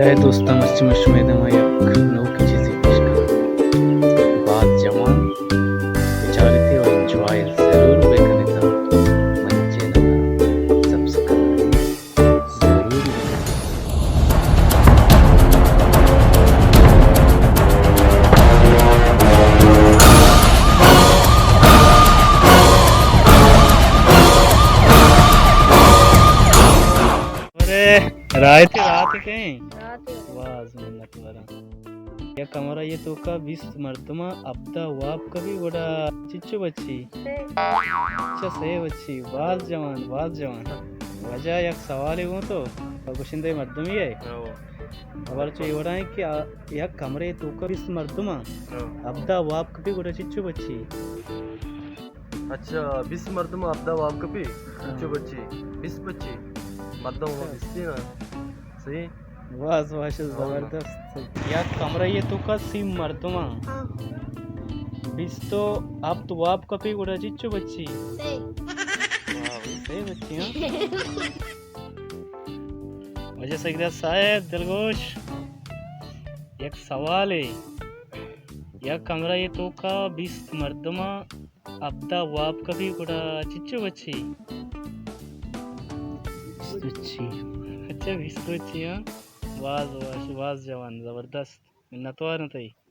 اے دوستاں، مرچی من شمئے دیم ءَ یک نوکیں چیزے پیش کناں۔ باز جوان، بچار ات ءُ انجوائے ضرور بکن ات ءُ منی چینل ءَ سبسکرائب ضرور بکن ات۔ ارے، راہ ءَ ات ئے، راہ ءَ ات ئے کئے؟ راہ ءَ ات ئے۔ باز منت وراں۔ یک کمرہ ءِ توکا بیست مردماں، ہبدہ واب کپی، گڑا چنچو بچی؟ سے۔ اچھا، سے بچی۔ باز جوان، باز جوان۔ واجہ، یک سوالے گوں تو، گشندہ مردمے ئے۔ ہو۔ خبر چو اے وڑا ایں کہ آ، یک کمرہ ءِ توکا بیست مردماں، ہو۔ ہبدہ واب کپی، گڑا چنچو بچی؟ اچھا، بیست مردم، ہبدہ واب کپی، ہاں۔ چنچو بچی؟ بیست بچی۔ مردم ہو، اچھا۔ بیست نا۔ صحیح۔ واہ، واہ، ہو نا۔ زبردست۔ یک کمرہ ءِ توکا سی مردماں، ہاں۔ بیست ءُ ہبدہ واب کپی، گڑا چنچو بچی؟ سے۔ واہ، سے بچی، ہاں۔ واجہ سیدہ صاحب دلگوش، یک سوالے، یک کمرہ ءِ توکا بیست مردماں، ہبدہ واب کپی، گڑا چنچو بچی؟ بیست بچی۔ اچھا، بیست بچی، ہاں۔ باز، باز، باز جوان، زبردست۔ منتوار آں تئی۔